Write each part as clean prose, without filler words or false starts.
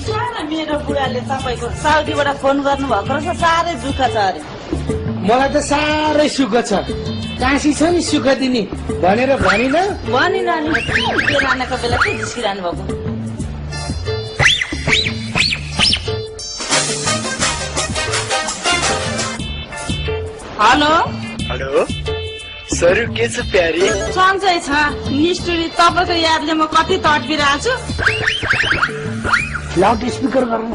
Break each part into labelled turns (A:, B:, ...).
A: साह्रै मेरो बुढाले तपाईँको साउदीबाट फोन गर्नु भएको रहेछ, साह्रै दुःख छ अरे।
B: मलाई त साह्रै सुख छ, काशी छ नि सुख दिने भनेर भनिन
A: नि त्यो नानाको बेला के झिस्किरहनु भएको। हेलो
C: हेलो सर, के छ प्यारी?
A: सन्चै छ निष्ठुरी, तपाईँको यादले म कति तडपिरहेको छु।
B: लाउड स्पिकर गर्नु।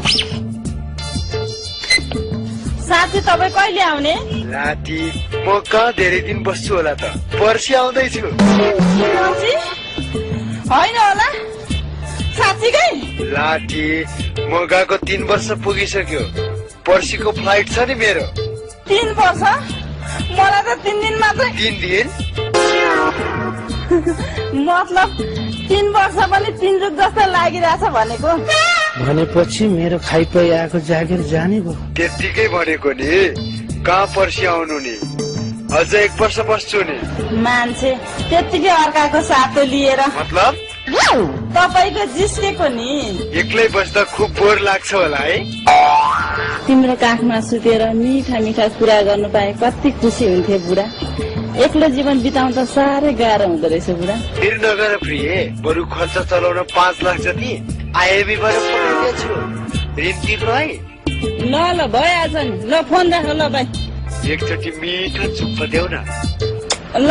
A: साथी तपाईँ कहिले आउने?
C: राति म कहाँ धेरै दिन बस्छु होला त, पर्सि आउँदैछु।
A: होइन होला साँच्चीकै?
C: लाठी म गएको 3 वर्ष पुगिसक्यो, पर्सिको फ्लाइट छ नि मेरो।
A: 3 वर्ष? मलाई त 3 दिन मात्रै।
C: 3 दिन?
A: मतलब 3 वर्ष पनि 3 जुग जस्तो लागिरहेछ भनेको।
B: भनेपछि मेरो खाइपाइ आएको जागिर जाने भयो।
C: त्यतिकै भनेको नि, कहाँ पर्सि आउनु नि, अझ 1 वर्ष बस्छु नि।
A: मान्छे त्यतिकै अर्काको सातो लिएर।
C: मतलब
A: तपाईँको जिस्केको नि।
C: एक्लै बस्दा खुब बोर लाग्छ होला है?
A: तिम्रो काखमा सुतेर मिठा मिठा कुरा गर्नु पाए कति खुसी हुन्थे बुढा। एक्लो जीवन बिताउन त साह्रै गाह्रो हुँदो रहेछ बुढा।
C: फेरि नगर प्रिय, बरु खर्च चलाउन 5 लाख जति आइएमईबाट पठाइदिएछु, ऋण तिर्नु है।
A: ल भइहाल्छ नि। ल फोन राख ल भाइ।
C: एकचोटि मिठो चुप्प देऊ न।
A: ल